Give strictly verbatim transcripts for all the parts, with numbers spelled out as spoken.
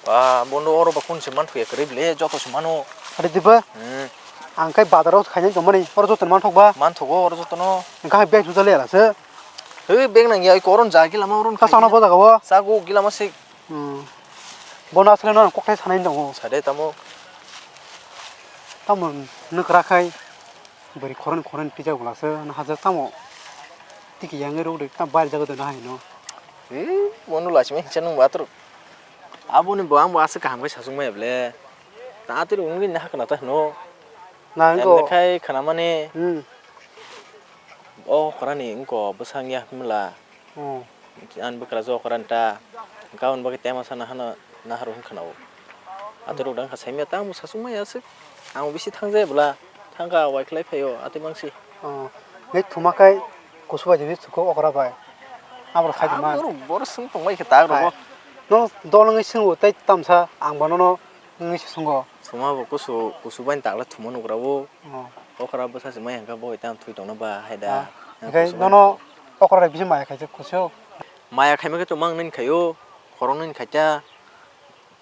Ah, bondo oro ba kun se manthuya kwrwi bwle, joto se mano. Ari diba? Hmm. Ang kai bazar o khainai tongmani, oro joto manthogo ba? Manthogo oro joto no. Ang kai bag juta le ala se. Hei, bag nang ya, koron ja gila ma ron. Ka sana bo jaga bo? Sago gila ma se. Hmm. Bono asle no kokthai sanai tongo. Sade tamo. Tamo nukra khai. Bwrwi khoroknwi khoroknwi pijak bwlasa, no hajak tamo tiki yang rw de, tamo bari jaga de no hai no. Eh, bono lachimai hinsa nung bathru. Aboni bo ang bo aswk kaham khe sachung maya ble. Ta twi rw wngwi nahakna ta hino. Na, wngkha. Em, khai khana mani. Hmm. O khorani wngkha bwsang ya hwnla. Oh. Ani bwkrajwk okra nta, gabon bagwi tema sana hano naharwi hwnkhana o. Atorok dang kha saimya ta, ang bo sachung maya aswk. Ang bo bisi thangjaya bwla, thangkha wai khlai phaio, atwi mangsi. Oh. Bai thuma khai kusu bai jodi suko okra bai. Aboro khai tongma. Borok, borok swng tongbai khe ta rogo. Hai. No dol wngwi swngo tei tamsa ang bonono wngwi se swngo. Thuma bo kusu, kusu bai takla thuma nugra o. Oh. Okra bwsa se mai hwnka bo tamo thwi tongno ba hai da. Ah. Yang hwnkhe kusu bai nono okra bai bisi maya khaijak kusu. Maya khaima khe tongma ang nini khaio, khorok nini khaita.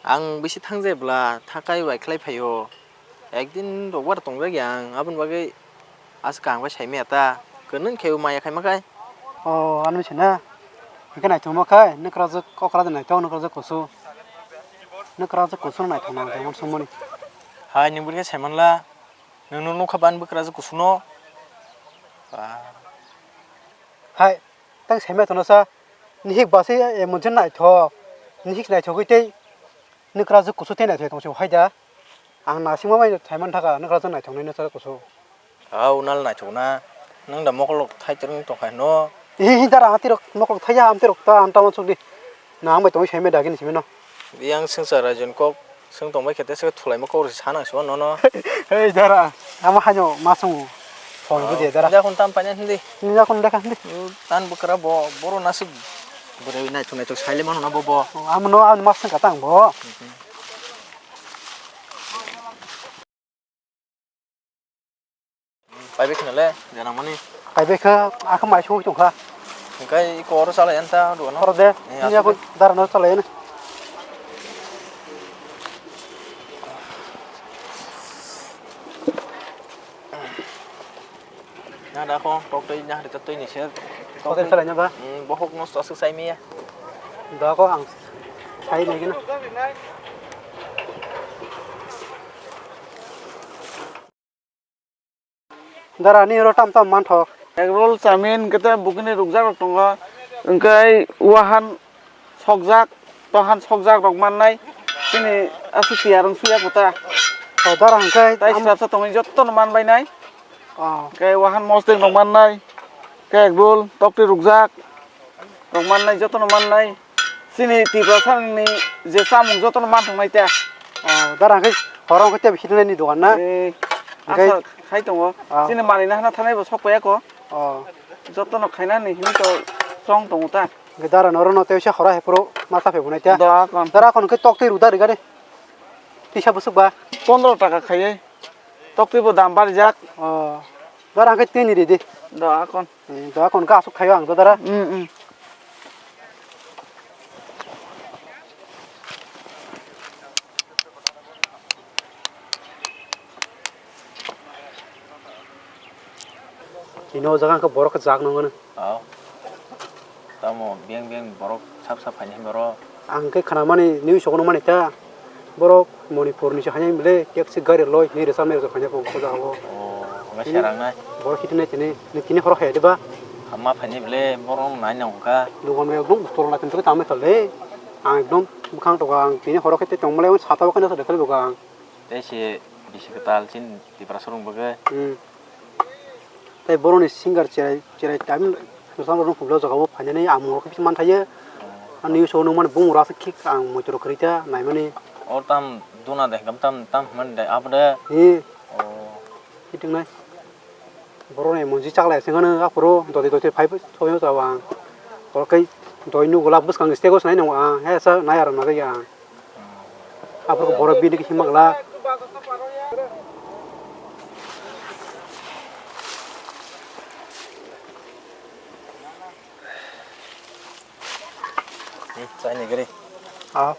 Ang bisi thangjai bwla thakai bai khlai phaio. Ekdin rokbar tongjak yang, aboni bagwi aswk kaham khe saimaya ta. Kwnwi khaio maya khaima khai. Oh, ano se na. Hwnkhe naithokma khai, nukra jwk okra de naithok, nukra jwk kusu. Nukra jwk kusu naithok nang tongmani songmani. Hai, nwng bwrwi khe saimanla. Nwng no nukha ban bwkrajwk kusuno. Ba. Hai, tang saimai tono sa. Nihik basi, eh, monse naithok. Nihik naithogwi tei nukra jwk kusu tei naithok tongsi hai da. Ang nasingma bai thaiman thaka nukra jwk naithok nai nukra jwk kusu. Au nal naithok na. Nwng da mokolok thai twrwng tongkha no. Hi, hi, dara, ang tirok mokolok thai ya, ang tirok ta, ang tamo chukdi. Na ang bai tongwi saimai dagi ni simi no. Yang swngchar raijoni kok swng tongbai khe tesa thulaima kok rw se sanang se nono. Hei dara, amo haino ma swngo. Phone bo de dara. Nini jakon tam paina hindi. Nini jakon dekha hindi. Tan bwkra bo, boro nasuk bwrwi naithok naithok saile mano na bo bo. Amo no, amo ma swngkha tang bo. Paibai khna le, janang mani. Paibai kha, akha mai sui tongkha. Hingkai iko oro chalai anta duano. Oro de, eh, nini asuk ako de. Dara no chalai ani. Na da ko, tok tei na da tei ni se. Tok tei chalai na ba? Hmm, bohok no asuk sai miya. Da ko ang sai nai gina. Dara ni oro tam tam manthok. Egg roll, chowmin, hwnkhe tei bukini rukjak rok tongo. Hwnkhe wahan sokjak, tohan sokjak rok mannai. Chini aswk tiyar wng suya kota. O dara hwnkhe tei am- swrapsa tongwi jotto no manbainai. Oh. Hwnkhe wahan mosdeng rok mannai. Hwnkhe egg roll, tokti rukjak rok mannai, jotto no mannai. Chini Tiprasani je chamung jotono manthoknai ta. Oh, dara hwnkhe horo hwnkhe tei hitinai ni dogan na? Eh, hwnkhe asa khai tongo. Ah. Chini manwi nahana thanai bo sok paiya ko. Oh. Jotono khainani hini to chong tongo ta. Hwnkhe dara noro no tei se horo hai phuru ma cha phai bunai ta. Do akon. Dara akon hwnkhe tok tei rudar rigari. Tisa bwswk ba? Pondro taka khaiwi. Tok tei bo dam barijak. Oh. Dara hwnkhe tei ni ridi. Do akon. Eh, doa kon ka asuk khayo ang to dara. Mm, mm. Chini o jaga khe borok khe jak nang mano. Aw. Tamo beng beng borok sap sap phaini borok. Ang khe khwnamani news o nukmani ta, borok Manipur ni se haino bwle taxi gari loi hinwi rwchapnai rwchap phaina kok o jaga o. Oh, wngkha serang nai. Borok hitinai tini, tini horo hai diba? Hama phaini bwle borok nai nang kha. Dogan bai ekdom tolna tini tangmani tole. Ang ekdom bwkhang toka ang tini horo khe tei tongmani sata o khe nasa dekhe buka ang. Tei se bisi kwtal chini Tiprasa rok bagwi. Hmm. Tei borokni singer cherai, cherai time rwchapna rwchapna rok phunukjak o phainani ang mungkha khe manthaiya. Ani news o nukmani bumung rok aswk khik ang muitu rok kwrwi ta naimani. O tam duna de, tam, tam hwnmani de, abo de. Hi. Oh. Hitingnai. Borokni monji chaklai se wngkha aphuru doti doti phai soi o ang. Borok khe doi nugo la bwskang stage o se nai nang ang. He sa nai aro nai ya ang. Aphuru borok bini khe hima glak. Hmm, chai ni gari. Ah.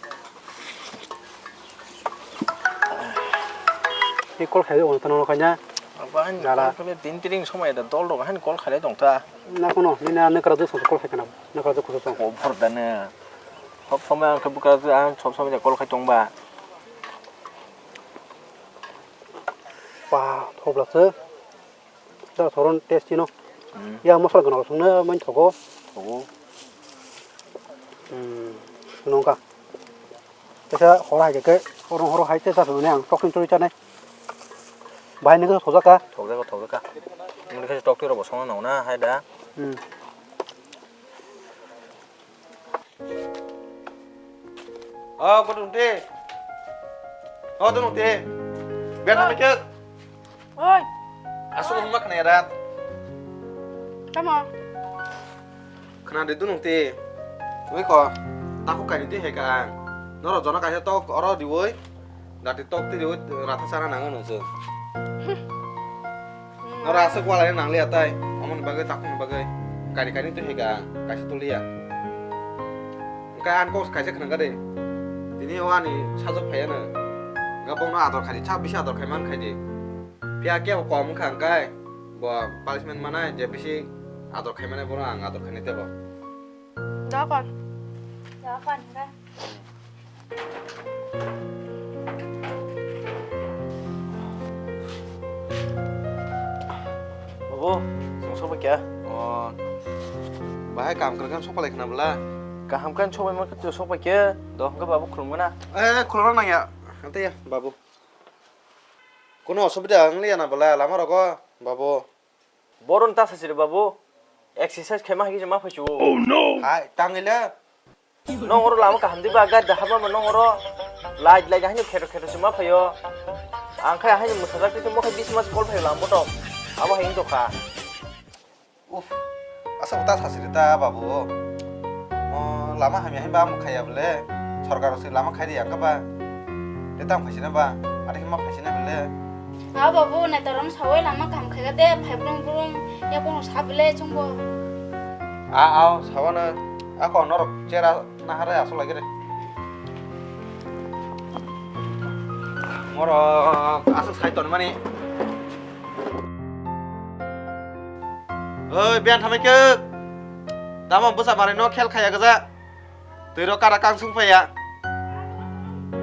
Tei call khaio, ono tano khaina. Abo ani Jara. Call khaina tin tiring somoi da dol rok han call khailai tong ta. Na kono, nini a nokra jwk song call khai kana. Nokra jwk kusu song. Ko phor da ne. Hop somoi ang khe bwkra jwk ang sob somoi da call khai tong ba. Pa, thobla se. Da thoron tasty no. Hmm. Ya mosla gwnang songno main thogo. Thogo. Hmm. Nongka. Tesa horo hai ke, horo horo hai tesa songni ang tokin turi chanai. Bahai nungka thojaka. Thojaka, thojaka. Nungka tok tiro bosong nong na hai da. Hmm. Oh, kudung ti. Oh, dunung ti. Biar sampai ke. Oi. Asuk rumah kena erat. Tamo. Kena di dunung ti. Oi ko. Taku kani ti heka ang. Noro jona kaisa tok oro di oi. Dati tok ti di oi. Rata sana nango nungse. Noro aswk walai nang liya tai, omoni bagwi takhukni bagwi kani kani twi hai ka kaisa tuliya. Hwnkhe ani kok kaisa khna gari, tini o ani sajwk phaiya no, hwnkhe bokno ador khai di, sa bisi ador khai man khai di. Phiya kebo kom wngkha hwnkhe bo punishment manai je bisi ador khai mani bono ang ador khainai tebo. Dokon. Dokon hwnkhe. Babu, chwng sokbai kha? O, bahai kam kwrwngkhe sokpalai khna bwla? Kaham khe sokbai mankha, chwng sokbai khe. Do hwnkhe babu khulumgwna? Eh, khulumna nangya. Ante ya, babu. Kono osubida wng liya na bwla lama rogo, babu? Boron ta sachiri babu, exercise khaima hai khe ma phaichu. Oh no! Hai, tangile. Nong oro lama kaham di ba, gari da haba ma nong oro. Light, light, haino kheto, kheto se ma phaio. Ang khai haino mwsajak tei mo khai bis mas call phaio lama to. Abo hai wng tokha. Uf, asa uta sachiri ta babu. O, lama hamya hai ba mo khaiya bole. Sorkar se lama khai di ang ba. Tei tamo khaisina ba, ati khe ma khaisina bole. A babu, naitorom sawai lama kaham khaika de, phai brung brung, ya bono sa bele chwngbo. A, ao, sawana, ako norok chera nahare aswk lagi re. Moro aswk sai tonmani. Oi, biyan thamai khe. Tamo bwsa mari no khel khaya gaja. Twi rok kara kang sung phaiya.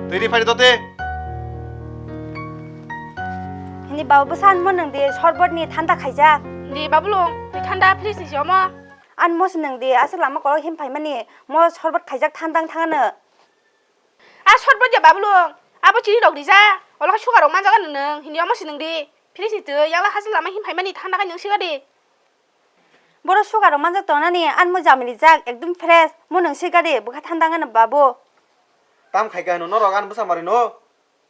Twi ri phai dote. Hini babu bwsa anmo nang di sorbot ni thanda khaijak. Di babu lung, twi thanda fridge ni si omo. Anmo se nang di aswk lama kolok him phaimani mo sorbot khaijak thandang thangano. A sorbot ya babu lung, abo chini rok rija. Olo khe sugar rok manjak ano nang, hini omo se nang di. Fridge ni twi yang la hajal lama him phaimani thanda khai nang siga di. Boro sugar rok manjak tongnani, ani mo jamili jak, ekdum fresh, mo nung si gari, bwkha thanda wngano babu. Tam khai kha hino norok ani bwsa mari no?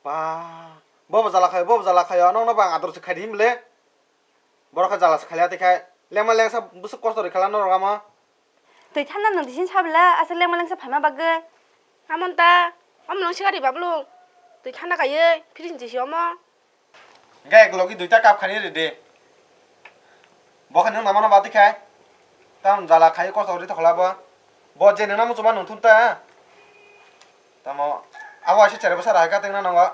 Ba, bobo jala khayo, bobo jala khayo, nokno bang ador se khai di himle. Borok khe jala se khaiya tei khai, lengma lengsa bwswk kosto rikhala norok ama. Twi thanda nung disin sabla, aswk lengma lengsa phaima bagwi. Amon ta, omo nung si gari babu lung. Twi thanda kaiwi, fridge ni twi si omo. Hingke ek logi duita cup khani ridi. Bo khe nwng namano bati khai. Tam jala khai kosto ri tokla bo. Bo je nwng namo chuma nwng thun ta. Tamo abo aise chere bwsa rai ka tengna nango.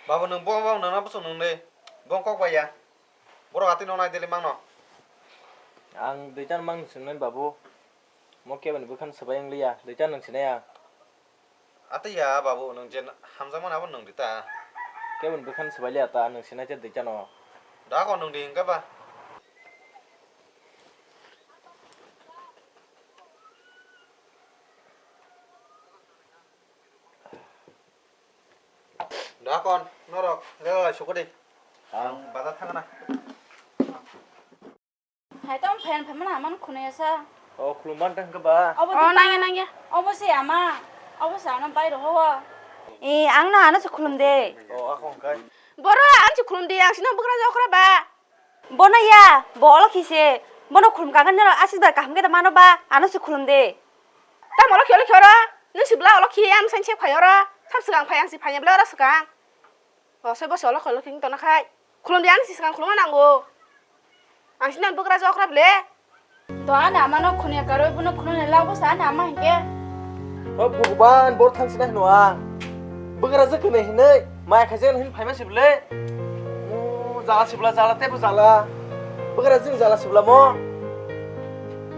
Babu nwng bo bo nwng na bwswk nwng de. Bo kok bai ya. Borok atwi no nai deli mangno. Ang duita mang sinai babu. Mo keboni bwkhan swbai wngliya, duita nwng sinai ang. Atwi ya babu, nwng je hamjakmani abo nwng di ta. Keboni bwkhani swbailiya ta, nwng sinai je duitano. Da ko nwng di hwnkhe ba. Da kon norok rela lai sukudi. Ang bazar thangna. Hai tong phayan phaimana aman khunui asa. O khulumban tang khe ba. Obo Oh, di nangya, nangya. Obo se ama. Obo se ano bai roho. E, ang no ano se khulum de. O, ako hwnkhe. Boro, ang se khulum de, ang sino bugra jokra ba. Bono ya, bo olo khise. Bono khulum kagani no asidar kaham khe da mano ba, ano se khulum de. Tam olo khelo khero. Nung si bla olo khi am san se phai oro. Sab swkang phai ang si phai bla oro swkang. O, soi bosi olo kholo khing tona khai. Khulum di ani si swkang khulum nango. Ang sini bugra jokra ble. To ani ama no khuni karwi bono khuni ne lago sa ani ama hingke. O Bhagwan, bor thansinai hino ang. Bwkrajwk kwnwi hinwi maya khaijak hinwi phaima sibwle. O jala sibla, jala teibo jala. Bwkrajwk jala sibla mo.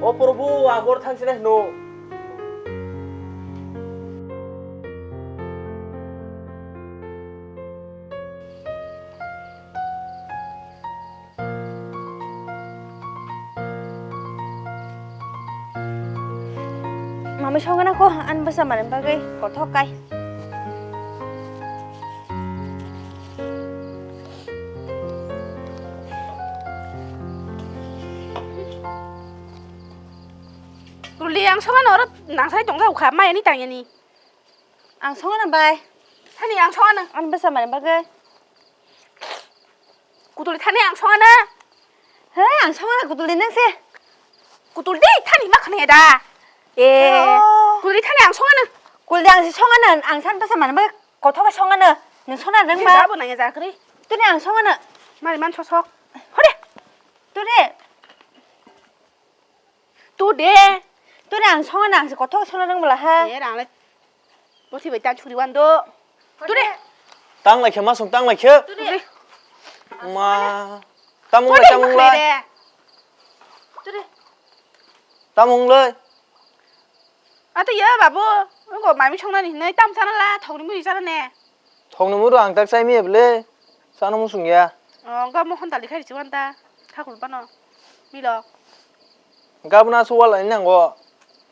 O Prabhu, ang bor thansinai hino. Mami songana ko an bwsa mani bagwi kothok kai. Ruli ang songana oro nangsai tongja ukha mayani tangyani. Ang songana bai. Thani ang songana. An bwsa mani bagwi. Kutuli thani ang songana. He, ang songana kutuli nang se. Kutuli de thani ma khne da. E, oh. Kutuli thani ang songana. Kutuli ang se songana, ang san bwsa mani bagwi kothok songana. Nang songana nang ma. Jabo nang ya jakri. Tuni ang songana. Mari man sosok. Hore. Tuni. Tu de. Tu de ang songana, ang se kothok songna nang bwla ha. E, rang le. Bothi bai tan churi wan do. Tu de. Tang lai khe ma song tang lai khe. Tu de. Ma. Tamung lai, tamung lai. Tu de. Tamung lai. Ata ya babu. Ngo mami songna ni nai tam sana la thok ni muri sana ne. Thokni muru ang tak chai miya bwle, chano muchung ya. O, wngkha mohon dali khai rwchuk ta, khakul pano, milo. Gabna su wala ni nango.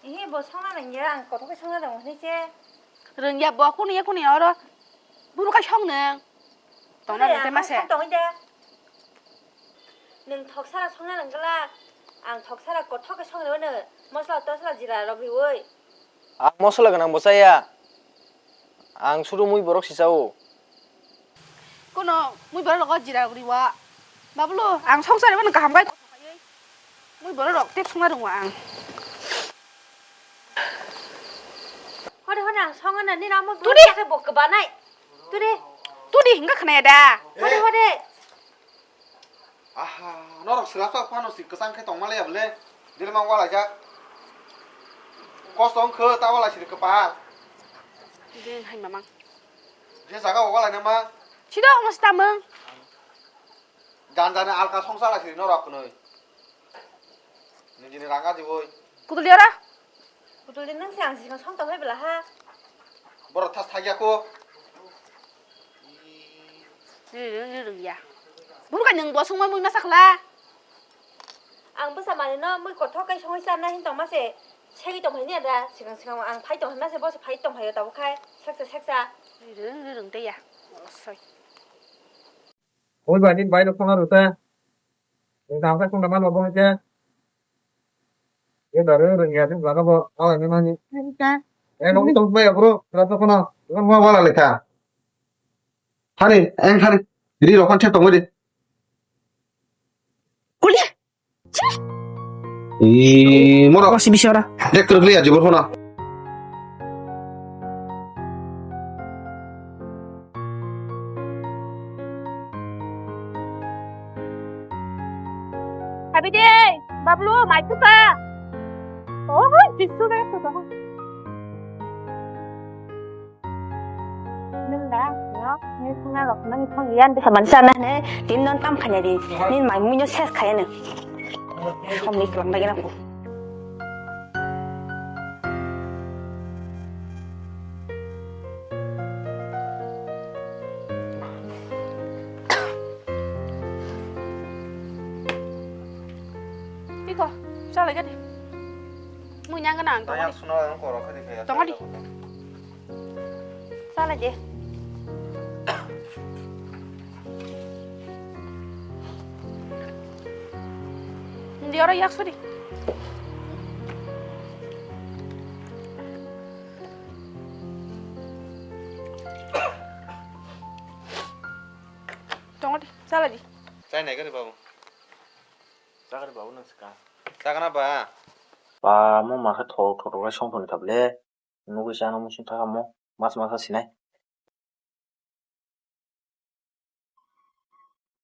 Ehe, bo songna nangya, ang kothok khe songna rwng hwnwi se. Rwngya bo, kunu ya, kunu ya oro. Buru khai song nwng. Tongna rwng te mase. Tongwi de. Nwng thoksara songna rwng glak, ang thoksara kothok khe song rwno, mosla tosla jira rok riwi. Ang mosla gwnang bo chaya. Ang suru mui borok si chao. Kono mui borok rogo jira guri wa. Babulu, ang songsari bono kaham bai kothok kaiwi. Mui borok rok tek songna rwngwa ang. Hore hore ang songana ni ramo. Tudi. Bwrwi khe bo kwbanai. Tudi. Tudi hinga khnaya da. Hore hore. Aha, norok swrapsa phano si kwchang khe tongma le ya bwle. Dilma walaijak. Kosto wngkhe ta walai siri kwpal. Din hai mamang. Je jaga o walai nama. Sido omo sitamang. Jan jani alka songsala siri norok kwnwi. Nijini ranga diwi. Kuduli ora. Kuduli nang se ang sing song tong hai bela ha. Borok thas thagya ko. Rwrwng rwrwng ya. Buru kai nwng bo songma mui masa khla. Ang bwsa manwi no mui kothok kai songwi charna hin tongma se. Segwi tong hai ni ada. Sikang sikang ang phai tong hai ma se bo se phai tong hai tabuk khai. Seksa seksa. Rwrwng rwrwng de ya. Osoi. Oi bai ni bai no khona rwta. Nwng tamo khe khungna manma bo hai khe. Ye da re rwngya de jaga bo awa ni mani. Ani ta. Eh, nong tong bai bro, rata kono. Ngon ma wala lekha. Hani, eng hani. Ri rokhan che tong de. Kulia. Ih, moro. Kok si bisi ora? Dek kerja aja, bro, nah. Happy day, Bablu, mai tuka. Oh, jisu na tuka. Nung da, no? Ni suna rok nang thong yan de saban sana ne, tin non tam khanya di. Ni mai munyo ses khaya ne. Om ni klang lagi aku. Iko, chala gadi. Mui nyang gana ang tongodi. Tongodi. Chala de. Ndi oro yak sudi. Tongodi, chala di. Chai nai gari babu. Chakari babu nang sika. Chakana ba? Ba, mo ma khe thok thok thok lai song thoni kha ble. Nugui chana muchung thaka mo. Mas mas sinai.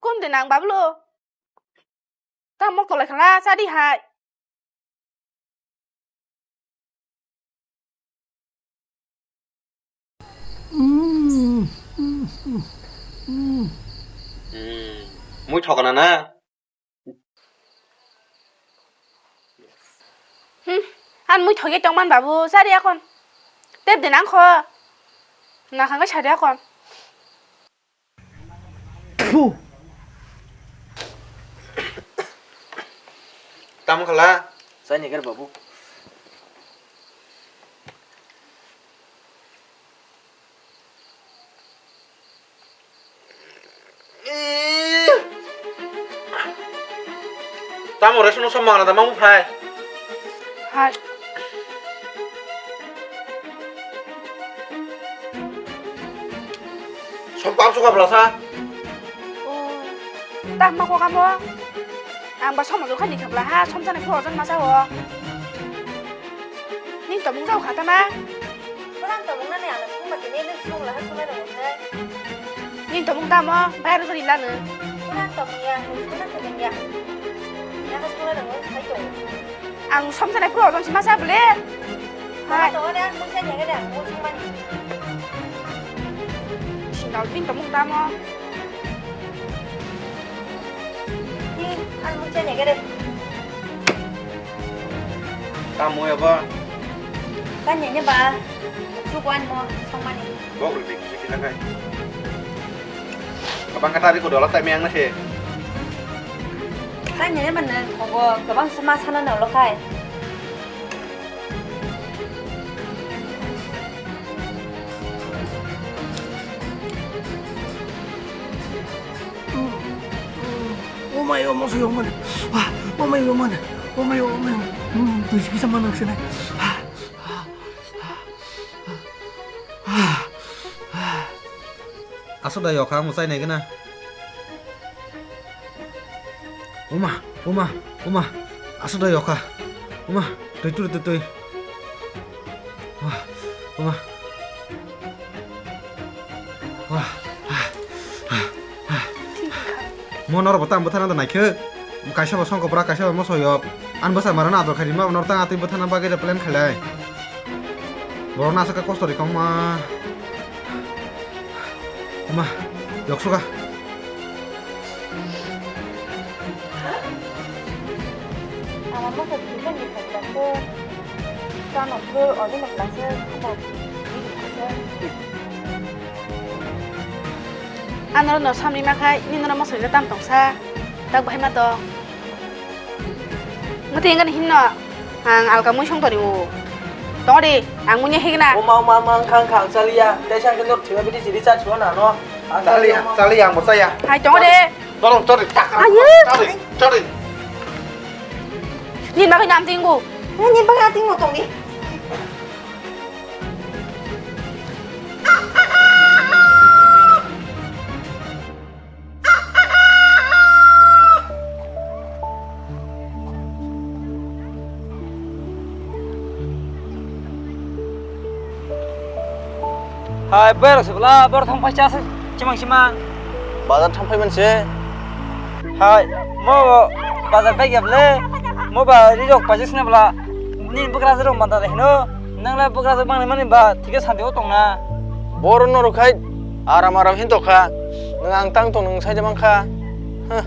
Kum de nang Bablu. Tamo kolai khala chadi hai. Hmm, mui thokna na? Hmm, an mui thogwi tongman babu, chari akon. Tep de nang kho. Nakhang khe sari akon. Phu. Tamo khala? Chani kar babu. Tamo rest no samang na da mamu phai. Hai. Som pam suka belasa. Oh, tah ma kok amo? Ang ba som jor kha ni kha bla ha, som sanai phuru ojon masa o. Ning tomung jau kha ta ma? Kurang tomung nani ang sung ba tini ning sung la ha sung nai rong khe. Ning tomung ta mo, bayar gori la no. Kurang tomung ya, sung na sung ya. Ya ha sung nai rong sai to. Ang som sanai phuru ojon si masa bole. Hai. Tomung to ne ang mung sai ne ga ang mung sung mani. Sindal tin tomung ta mo. Ni ang mung sai ne ga de. Tamo ya ba? Kan ne ne ba. Su kwan mo sung mani. Bok rwdi kisa kisa khai. Abang kata ri ko dola tai meyang na se. Kan ne ne ban ne ko go gabang sema sana na lo khai. Omai omo soi omane. Omai omane. Omai omai. Tui kisa manang sene. Aswk da yokha, omo chai nai gana. Uma, uma, uma. Aswk da yokha. Uma, tui tui tui tui. Wah, uma. Wah. Mo norok bo tamo bwthana da naikhe. Kaisa bo songkopra, kaisa bo mosoyok. Ani bwsa mara na ador khaidi ma, norok tang atwi bwthana bagwi da plan khailai. Borok no aswk khe kosto ri kong ma. Ma, yoksuka. Ama mokhe thwikhe ni thangkhe. Chano bwrwi ojino klase khamo bini thangkhe. Ano no samni makhai, nini no mosori tam tongsa. Tak bahai ma to. Mwtwi wngkha ni hinno ang alka mui song toni o. Tong di, ang mui higna. O ma, ma, ma, wngkha, wngkha, ang chaliya. Tei sa khe norok thwiba bidi chiri cha chua na no. Ang chaliya, chaliya, ang bo chaya. Hai, tong di. Tolong, chori, tak. Ayo. Chori, chori. Ni bagwi nam tingbu. Ni bagwi ating mo tong di. Hai, boyar se bwla, bor thang paisa se, chimang chimang. Bazar thang phai manse. Hai, mo bazar bai gable, mo ba ri rok paisa sene bwla, ni bwkra se rok manda de hino. Nang le bwkra se mangni mani ba, thike santi o tong na. Boro norok khai aram aram hin tokha. Nwng ang tang tong nwng sai de mankha. Huh.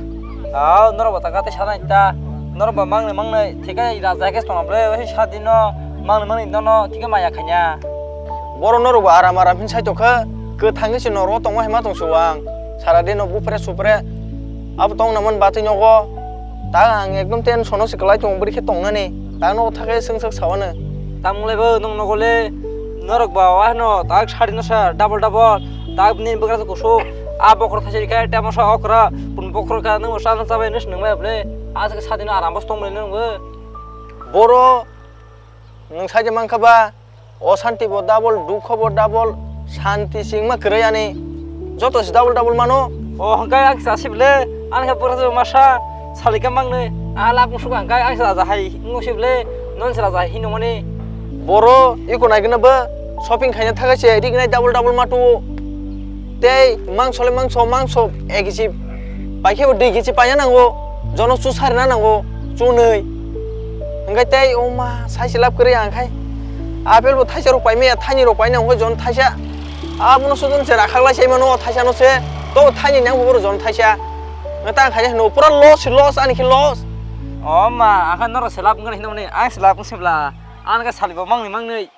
Aw, norok bo taka tei sanai ta. Norok bo mangnwi mangnwi thika raja khe tongma ble, wai sa dino mangnwi mangnwi nono thika maya khanya. Boro norok bo aram aram hin sai tokha. Kwthangwi se norok tongma hima tong su ang. Sara dino bupre supre. Abo tong naman batwi nogo. Ta ang ekdom tension o se kwlai tongo bwrwi khe tongnani. Ta nogo thakhe swngsak sawano. Tamung le bo nong nogo le. Norok ba wahno tak sari no sa double double. Tak ni bwkra kusuk. A bokhor thasi khe tamo sa okra. Pun bokhor ka nang sa na sabai nus nang mai ble. A sa sadi no aram bos tong ble nang bo. Boro nwng sai de mankha ba. Osanti bo double, dukho bo double. Santi singma kwrwi ani. Joto se double double mano. O hwnkhe ang sa sibole. Ani khe bwkra masa. Salika mangnwi, a lak musuk ang kai, ang se raja hai, wngwi se bole, non se raja hai hinwi mani. Boro iko naigwna bo shopping khaina thakai se rignai double double matu. Tei mangso le mangso, mangso ek kg. Paikhe bo dui kg paina nango. Jono chu sarina nango, chunwi. Hwnkhe tei oma saise lab kwrwi ang khai. Apple bo thaisa rok paimaya, thaini rok paina hwnkhe jono thaisa. Abono sodon se rakhaklai sai mano, thaisa no se. To thaini nang bubur jon thaisa. Ngatang khaina hino, pura loss, loss, ani khe loss. O ma, akha norok se lab wngkha hinwi mani, ang se lab wngse bla. Ang khe salibo mangni mangni.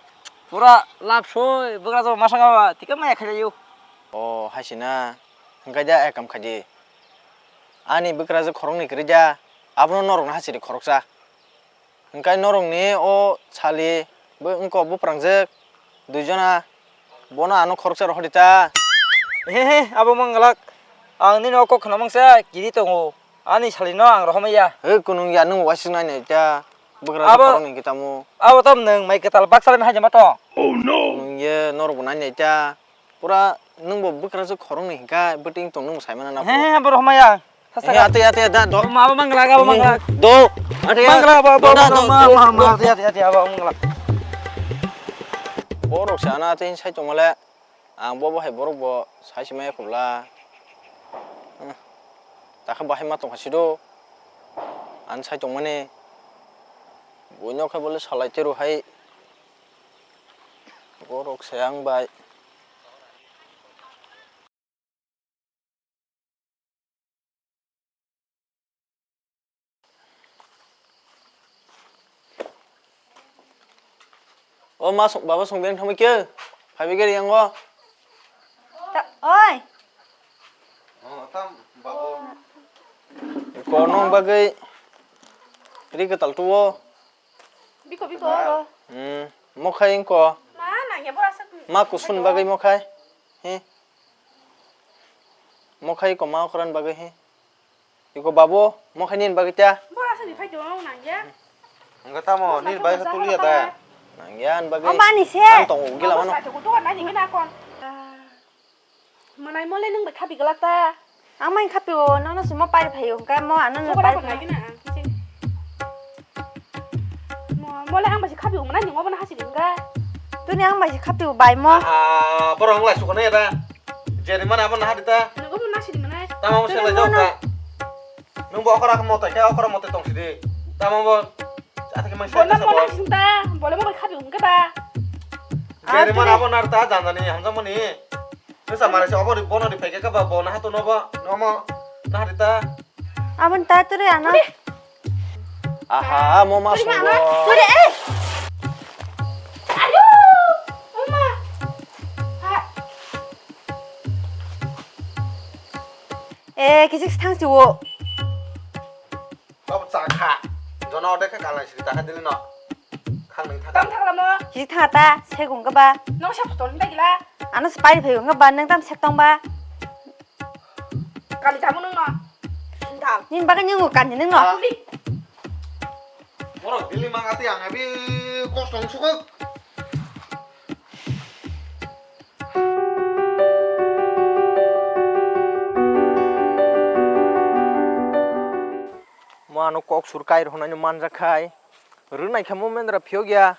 Pura lab soi, bwgra jo masa ga ba, tika maya khajayo. O, haisina. Hingkai da ekam khaidi. Ani bwkrajwk khoroknwi kwrwi da, abono norokno hachiri khoroksa. Hwnkhe norokni o sali bo wngkok buprangjwk duijona, bono ano khoroksa rohordi ta. He he, abo manglak. Ang nini o kok khna mangsa kiri tongo. Ani salino ang rohormaya. He kunung ya, nwng waisuk nai nai ta. Bwkrajwk Abo khoroknwi hwnkhe tamo. Abo tam nwng mai kwtal baksa lai hai jama to. Kunung ye norokbo nai nai ta. Pura nwngbo bwkrajwk khoroknwi hwnkha, bwtwi wng tong nwngbo saimano na He, pho. He, borok hamaya. He, ate, ate, da, do. Ma, abo manglak, abo manglak. Do. Ate, Manglak, abo, abo, do, da, abo, do, ma, do, ma, ma, do. Ate, ate, ate, abo manglak. Borok se ano ate sai tongmale. Ang bo, bo hai borok bo sai se maya khobla. Hmm. Takha bahai ma tongkha sido. Ang sai tongmani. Buino khe bole salai teru hai. Borok se ang bai. O ma song, baba song beng thamai khe. Phaibai gari yango. Ta-, oi. Oh, tam, babo. Ko nong bagwi ri kwtal tuwo. Biko, biko, oro. Hmm, mokhai wngko. Ma, nangya, bora sak. Ma kusun bagwi mokhai. He. Mokhai ko ma okran bagwi he. Iko babo, mokhai nin bagwi ta. Bora sak ni phai do, nangya. Enggak tamo, nin bai tulia da. Nangya an bagwi. O mani se. Ang tong gila mano. Babo sak ko do, nani gina kon. Manai mole nwng bai khapi glak ta. Ang mai khapi o, nono se mo pai phaio, hwnkhe mo ano no pai phaio. Mo, mole ang bai se khapi o, manai nwng obo no hasi di hwnkhe. Tuni ang bai se khapi o, bai mo. Ah, borok wng lai sukha nai da. Jeni mana abo naha di ta. Nwng obo nasi di manai. Tamo mo se lai jao ka. Nwng bo okora mo tai khe okora mo tai tong sidi. Tamo bo. Ate khe mai sai. Bo na mo nasi ta. Bole mo bai khapi o, hwnkhe ba. Jeni mana abo nar ta janjani hamjak mani. Nasa mare se obo ri bono ri phaikhe kaba bo naha to nobo nomo naha rita. Abon ta turi ano. Aha, mo ma songo. Turi, eh. Ayo, oma. Ha. Eh, kisik thang si wo. Babo cha kha. Jona ode khe kalai siri ta kha dili no. Khang nang thaka. Tang thaka mo. Hi thaka ta, se gong kaba. Nong sa photo ni dagila. Ano spy phayo kaba, nang tam sek tong ba. Kali tamo nung no. Dal. Nin baga nyung kan ni nung no. Ah. Uli. Borok dili mang ati ang abi kos tong sukuk. Mo ano kok sur kai rw hwnwi manjak khai. Rwnai khe mo mendra phiyok ya.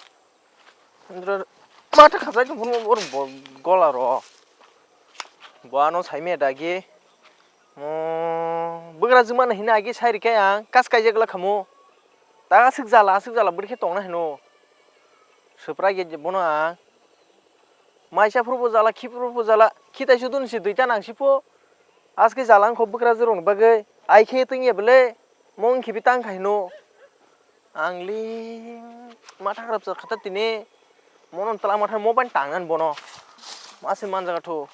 Mendra mata khajai tong phuru bo gola ro. Bo ano sai me dagi. Mo bwgra juma na hina agi sai rikhe ang kas kaijak la khamu. Ta aswk jala, aswk jala bwrwi khe tongna hino. Swpra ge bono ang. Maisa phuru bo jala, khi phuru bo jala, khi tai sudun si duita nang si pho. Aske jala wngkho bwkrajwk rokni bagwi, ai khe tongya bwle, mo wngkhe bi tang khai hino. Ang li matha kharap sa kha ta tini, mono twla matha mo bai tang nani bono. Ma se manjak athu.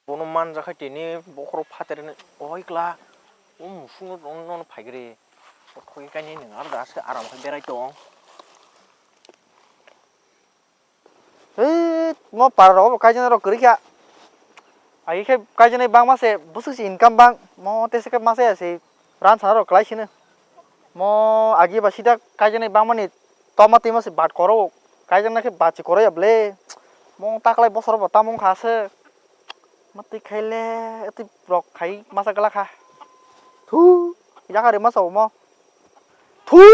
Bono manjak hai tini bokhorok phater hinwi, "Oi kla, o musuk no tong nono phaigri." O thogwi kainwi nwng aro da se aram khe berai tong. Hei, mo para rogo bo kaijaknai rok kwrwi kha. Agi khe kaijaknai bangma se bwswk se income bang, mo tesa khe masa ya se ran sana rok kwlai sino. Mo agi ba sida kaijaknai bangmani toma twi ma se bat koro, kaijaknai khe bat se koro ya bwle. Mo taklai bosoro bo tamo wngkha aswk. Matwi khaile, twi rok khai masa glak kha. Thu, yakari masa omo. Thu,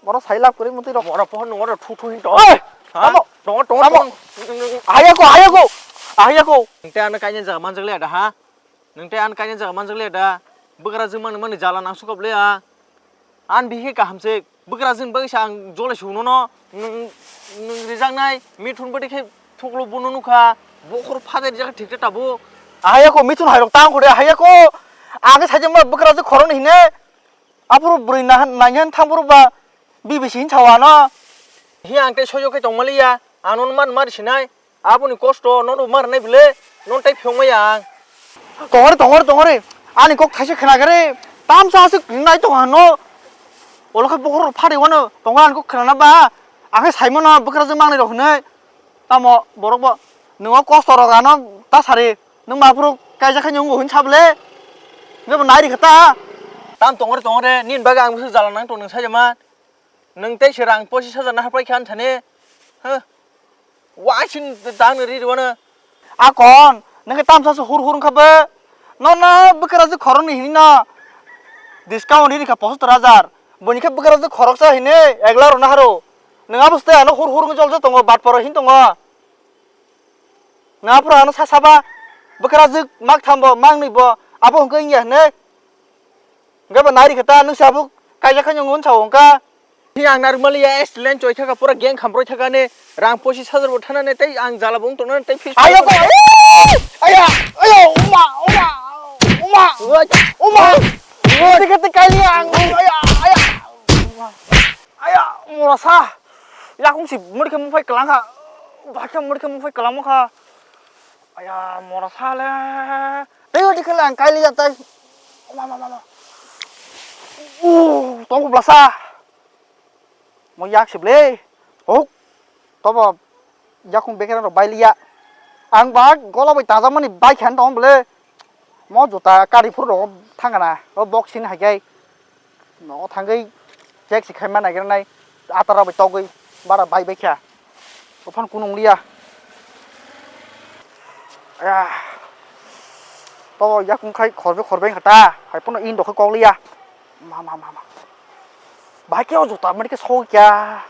moro sai lab kwrwi mutwi rok. Moro pohor nungoro thu thu hin to. Oi, ha? Tamo. Tongo, tongo, tamo. Tongo. Ahaya ko, ahaya ko. Ahaya ko. Nte ano kainwi jaga manjak le da ha? Nwng tei ani kainwi jaga manjak le da? Bwkrajwk mani mani jala nang sukop le a. An bihik kaham se. Bwkrajwk bagwi sa ang jole suno no. Nwng, nwng rijaknai mithun bwtwi khe thuklo bono nukha. Bokhor phajar jak thik ta tabuk. Ahaya ko mithun hairok tang khore ahaya ko. Ang sajama bwkrajwk khoroknwi hine. Aphuru bwrwi nahan, naihan thang bwrwi ba B B C hin sawa no. Hi ang tei soyo khe tongmaliya, ang nono mar mar sinai. Aboni kosto nono mar nai bwle, non tei phiyok maya ang. Tongori, tongori, tongori. Ani kok thaisa khna gari. Tamsa aswk nai tong hano. Olo khe bokhor phari wano. Tongori ani kok khna ba. Ang khe saimano bwkrajwk mangnai rok hinwi. Tamo borok bo nwng o kosto rok ano ta sari, nwng ma phuru kaijak khe nwng hwn sable, nwng bo nai rikha ta. Tam tongre tongre nini bagwi ang bwswk jala nang tong nwng sajama, nwng tei se rang pochis hajar na hapai khe ani thani, ha, waising dang ri rwano. Akon nwng khe tamsa se hur hur wngkha be, nono bwkrajwk khoroknwi hinwi no discount ri rikha pochottor hajar, boni khe bwkrajwk khoroksa hinwi ek lakh rwna haro. Nwng abo swtwi ano hur hur wngwi joljak tongo, bat poro hin tongo. Nwng aphuru ano sa saba, bwkrajwk mak thambo, mak nwibo, abo hwnkhe wngya hinwi. Hwnkhe bo nai rikha ta, nwng se abo kaijak khe nwng unsa wngkha. Hi ang narwk maliya, accident choi thaka, pura gang khamroi thaka ne, rang pochis hajar bo thana ne, tei ang jala bo wng tongna ne, tei fis. Ayo ko, aya, ayo, uma, uma, uma, uma, uma, tei khe tei kailiya ang, aya, aya. Aya, morasa. Yakung si murikhe muphai kwlangkha. Bahai khe murikhe muphai kwlangma kha. Aya, morasa le. Tei odi khe le ang kailiya tai. Ma, ma, ma, ma. Uh, tong blasa. Mo yak sib le. Oh. Tobo yakung bekerang rok bailiya. Ang ba gola bai tajakmani bai khan tong bole. Mo juta kari phuru rok thangana. O box sin hai kai. Nogo thangwi check se khaima naigra nai, atara bai togwi bara bai bai kha. Ophano kunu wng liya. Aya. To yakung khai khorbe khorbe wngkha ta, hai phano indo khai kok liya. Ma, ma, ma, ma. Bahai khe o juta mani khe sogwi kha.